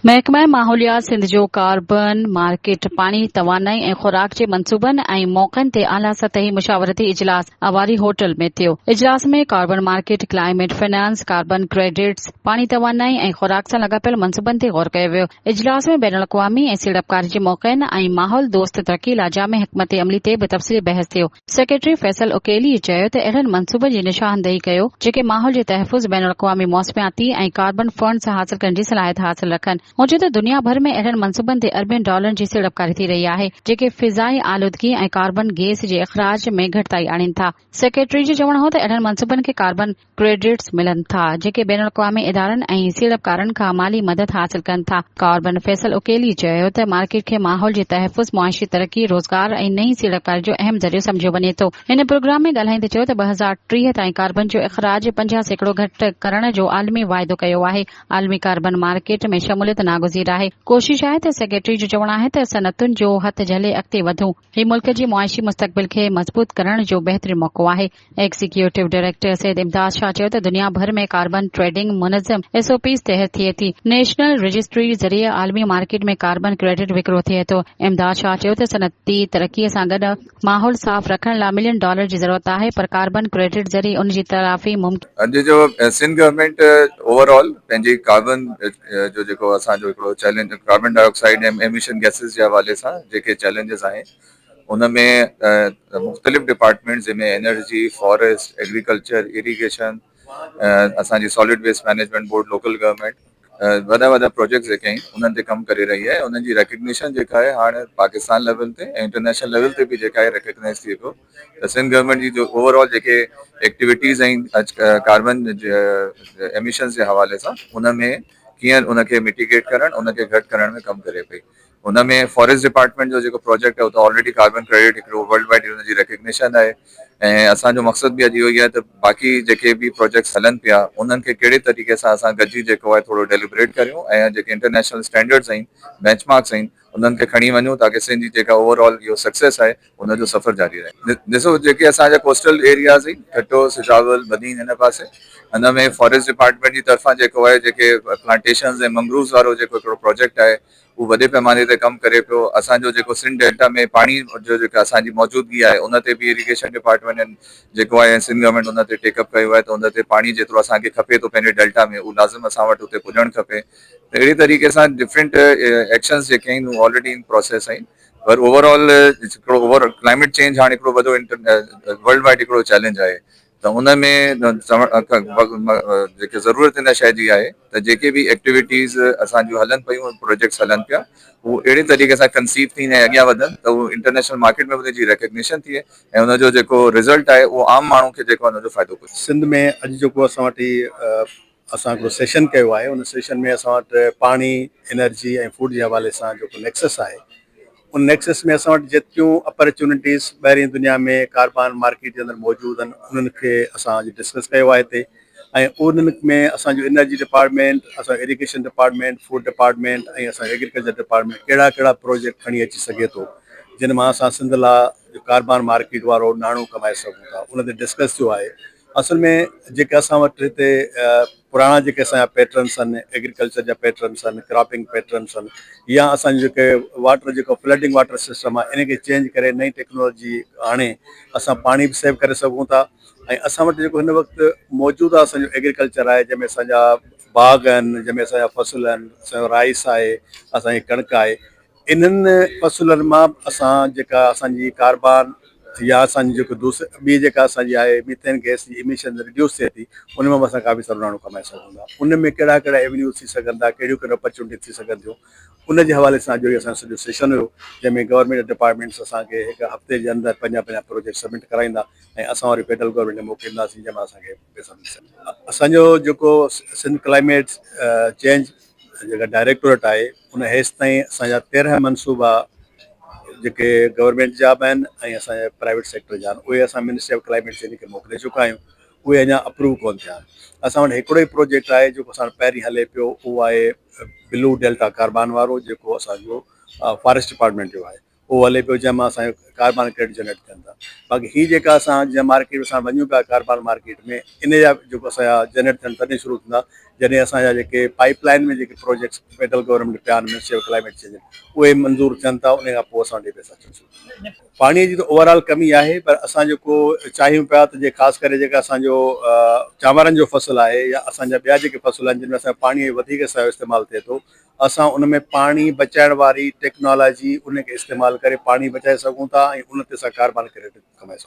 محڪمه ماحوليات سنڌ جو carbon market, پاڻي، توانائي ۽ خوراڪ جي منصوبن ۽ موقعن تي اعليٰ سطحي مشاورتي اجلاس اواري هوٽل ۾ ٿيو. اجلاس ۾ carbon market, climate finance, carbon credits, پاڻي توانائي ۽ خوراڪ سان لاڳاپيل منصوبن تي غور ڪيو ويو. اجلاس ۾ بين الاقوامي ۽ سيڙپڪاري جي موقعن ۽ ماحول دوست ترقي لاء جامع حڪمت عملي تي به تفصيلي بحث ٿيو. سيڪريٽري فيصل عقيلي چيو ته اهڙن منصوبن جي نشاندهي ڪيو جيڪي ماحول جي تحفظ، بين الاقوامي موسمياتي ۽ ڪاربن فنڊز حاصل ڪرڻ جي صلاحيت حاصل رکن. هن چيو ته دنيا ڀر ۾ اهڙن منصوبن تي اربين ڊالرن جي سيڙپڪاري ٿي رهي آهي جيڪي فضائي آلودگي ۽ ڪاربن گيس جي اخراج ۾ گهٽتائي آڻين ٿا. سيڪريٽري جو چوڻ هو ته اهڙن منصوبن کي ڪاربن ڪريڊٽس ملن ٿا، جيڪي بين الاقوامي ادارن ۽ سيڙپڪارن کان مالي مدد حاصل ڪن ٿا. ڪاربن فيصل عقيلي چيو ته مارڪيٽ کي ماحول جي تحفظ، معاشي ترقي، روزگار ۽ نئين سيڙپڪاري جو اهم ذريعو سمجهيو وڃي ٿو. هن پروگرام ۾ ڳالهائيندي چيو ته 2030 تائين ڪاربن جو اخراج 50% گهٽ ڪرڻ جو عالمي واعدو ڪيو آهي، عالمي ڪاربن مارڪيٽ ۾ شموليت ناگزير آهي، ڪوشش آهي ته سيڪريٽري جو چوڻ آهي ته صنعتن جو هٿ جهلي اڳتي وڌون. هي ملڪ جي معاشي مستقبل کي مضبوط ڪرڻ جو بهترين موقعو آهي. ايگزيڪيوٽو ڊائريڪٽر سيد امداد شاهه چيو ته دنيا ڀر ۾ ڪاربن ٽريڊنگ منظم ايس او پيز تحت ٿئي ٿي، نيشنل رجسٽري ذريعي عالمي مارڪيٽ ۾ ڪاربن ڪريڊٽ وڪرو ٿئي ٿو. امداد شاهه چيو ته صنعتي ترقي سان گڏ ماحول صاف رکڻ لاء ملين ڊالر جي ضرورت آهي پر ڪاربن ڪريڊٽ ذريعي ان جي تلافي ممڪن اڄ جو سنڌ گورنمينٽ اوور آل پنهنجي ڪاربن جو جيڪو اسان جو هڪڙو challenge carbon dioxide ۽ emission gases جي حوالي سان جيڪي چئلينجز آهن ان ۾ مختلف ڊپارٽمينٽس جنهن ۾ انرجي فاريسٽ ايگريڪلچر اريگيشن اسان جي solid waste management board local government وڏا وڏا پروجيڪٽس جيڪي آهن انهن تي ڪم ڪري رهي آهي انهن جي ريڪگنيشن جيڪا آهي هاڻي پاڪستان ليول تي ۽ انٽرنيشنل ليول تي به جيڪا آهي ريڪگنائز ٿئي پيو ته سنڌ گورنمينٽ جي جو اوور آل جيڪي ايڪٽيوٽيز آهن ڪاربن ايميشنز جي حوالي سان ان ۾ ڪيئن ان کي مٽيگيٽ ڪرڻ ان کي گهٽ ڪرڻ ۾ ڪم ڪري پئي ان ۾ فاريسٽ ڊپارٽمينٽ جو جيڪو پروجيڪٽ آهي اهو ته آلريڊي ڪاربن ڪريڊٽ هڪڙو ورلڊ وائيڊ ان جي ريڪگنيشن آهي ۽ اسان جو مقصد به اڄ اهو ئي آهي ته باقي جيڪي به پروجيڪٽس هلن پيا انهن کي ڪهڙي طريقي سان اسان گڏجي جيڪو آهي ٿورو ڊيليبريٽ ڪريون ۽ جيڪي انٽرنيشنل اسٽينڊرڊس آهن بينچ مارڪس آهن انهن کي کڻي وڃون تاڪه سنڌ جي جيڪا اوور آل اهو سڪسيس آهي ان جو سفر جاري رهي. ڏسو جيڪي اسان جا ڪوسٽل ايرياز آهن ٺٽو، سجاول، بدين هن پاسي ان ۾ فاريسٽ ڊپارٽمينٽ جي طرفان جيڪو آهي جيڪي پلانٽيشنز ۽ منگرووز وارو جيڪو هڪڙو پروجيڪٽ آهي اهو وڏي پيماني تي ڪم ڪري پيو اسان جو جيڪو سنڌ ڊيلٽا ۾ پاڻي جو جيڪا اسان جي موجودگي آهي ان تي به اريگيشن ڊپارٽمينٽ جيڪو آهي سنڌ گورنمينٽ ان تي ٽيڪ اپ ڪيو آهي ته ان تي پاڻي جيترو اسان کي کپي ٿو پنهنجي ڊيلٽا ۾ اهو لازم اسان وٽ اتي پڄڻ کپي ته اهڙي طريقي سان ڊفرنٽ ايڪشنز جيڪي آهن اهي آلريڊي ان پروسيس آهن پر اوور آل هڪڙو اوور ڪلائميٽ چينج هاڻي هڪڙو وڏو ورلڊ وائيڊ هڪڙو چئلينج آهي ته ان ۾ جيڪي ضرورت ان شيء جي آهي ته جيڪي به ايڪٽيوٽيز اسان جون هلن پيون پروجيڪٽس هلن پيا هو اهڙي طريقي سان ڪنسيو ٿين ۽ اڳيان وڌن ته هو انٽرنيشنل مارڪيٽ ۾ به ان جي ريڪگنيشن ٿئي ۽ ان جو جيڪو رزلٽ آهي اهو عام ماڻهو کي جيڪو ان جو فائدو پهچي. سنڌ ۾ اڄ جيڪو اسان وٽ هي اسان هڪڙو سيشن ڪيو آهي ان سيشن ۾ اسان وٽ پاڻي، انرجي ۽ فوڊ جي حوالي سان جيڪو نيڪسس آهي ان نيڪسس ۾ اسان وٽ جيتريون اپرچونٽيز ٻاهرين دنيا ۾ ڪاربان مارڪيٽ جي اندر موجود آهن انهن کي اسان اڄ ڊسڪس ڪيو آهي هتي ۽ انهن ۾ اسان جو انرجي ڊپارٽمينٽ اسان جو ايريگيشن ڊپارٽمينٽ فوڊ ڊپارٽمينٽ ۽ اسان جو ايگريڪلچر ڊپارٽمينٽ ڪهڙا ڪهڙا پروجيڪٽ کڻي اچي سگهي ٿو جن مان اسان سنڌ لاء ڪاربان مارڪيٽ وارو ناڻو ڪمائي سگهون ٿا ان تي ڊسڪس ٿيو آهي اصل ۾ جيڪي اسان وٽ هتي پراڻا جيڪي اسان جا پيٽرنس آهن ايگريڪلچر جا پيٽرنس آهن ڪراپنگ پيٽرنس آهن يا اسان جو جيڪي واٽر جيڪو فلڊنگ واٽر سسٽم آهي ان کي چينج ڪري نئين ٽيڪنالاجي آڻي اسان پاڻي به سيو ڪري سگهون ٿا ۽ اسان وٽ جيڪو هن وقت موجوده اسان جو ايگريڪلچر آهي جنهن ۾ اسان جا باغ آهن جنهن ۾ اسان جا فصل آهن اسان جو رائس آهي اسان جي ڪڻڪ آهي انهن فصلن مان اسان جيڪا اسان جي ڪاربان يا اسان جي جيڪو دوس ٻي جيڪا اسان جي آهي ميٿين گئس جي ايميشن ريڊيوس ٿئي ٿي ان مان به اسان ڪافي سارو ناڻو ڪمائي سگهون ٿا ان ۾ ڪهڙا ڪهڙا ايونيوز ٿي سگهن ٿا ڪهڙيون ڪهڙيون اپرچونٽي ٿي سگهن ٿيون ان جي حوالي سان جو اسان جو سڄو سيشن هيو جنهن ۾ گورنمينٽ ڊپارٽمينٽس اسان کي هڪ هفتي جي اندر پنهنجا پنهنجا پروجيڪٽ سبمٽ ڪرائيندا ۽ اسان وري فيڊرل گورنمينٽ کي موڪلينداسين جنهن مان اسان کي پئسا ملي سگهن اسان جو جيڪو سنڌ ڪلائميٽ چينج جيڪا ڊائريڪٽوريٽ آهي ان هيستائين اسان جا 13 منصوبا جيڪي گورنمينٽ جا به آهن ۽ اسان جا پرائيويٽ سيڪٽر جا آهن اهي اسان منسٽري آف ڪلائميٽ چينج کي موڪلي چڪا آهيون اهي اڃا اپروو ڪون ٿيا آهن اسان وٽ هڪڙو ئي پروجيڪٽ آهي جيڪو اسان وٽ پهرين هلي پيو اهو آهي بلو ڊيلٽا ڪاربان وارو جيڪو اسان جو فاريسٽ ڊپارٽمينٽ جو آهي اهو هلي پيو جنهن مان اسان جو ڪاربان ڪريڊٽ جنريٽ ٿين ٿا باقي هي جيڪا اسان جنهن مارڪيٽ ۾ اسان وڃون پيا ڪاربان مارڪيٽ ۾ ان جا جيڪو اسان جا جنريٽ ٿيڻ تڏهن شروع ٿيندا جڏهن اسان جا جيڪي پائيپ لائن ۾ جيڪي پروجيڪٽس فيڊرل گورنمينٽ پيا آهن منسٽري آف ڪلائميٽ چينج اهي منظور ٿين ٿا ان کان پوء اسان وٽ اهي پئسا اچن شروع ٿيندا. پاڻي جي ته اوور آل ڪمي آهي پر اسان جيڪو چاهيون پيا ته جي خاص ڪري جيڪا اسان جو چانورن جو فصل آهي يا اسان جا ٻيا جيڪي فصل آهن جن ۾ اسان جو پاڻي وڌيڪ اسان جو استعمال ٿئي ٿو اسان ان ۾ پاڻي بچائڻ واري ٽيڪنالاجي ان کي استعمال ڪري پاڻي بچائي سگهون ٿا ۽ ان تي اسان ڪاربان ڪريڊٽ ڪمائي سگهون ٿا.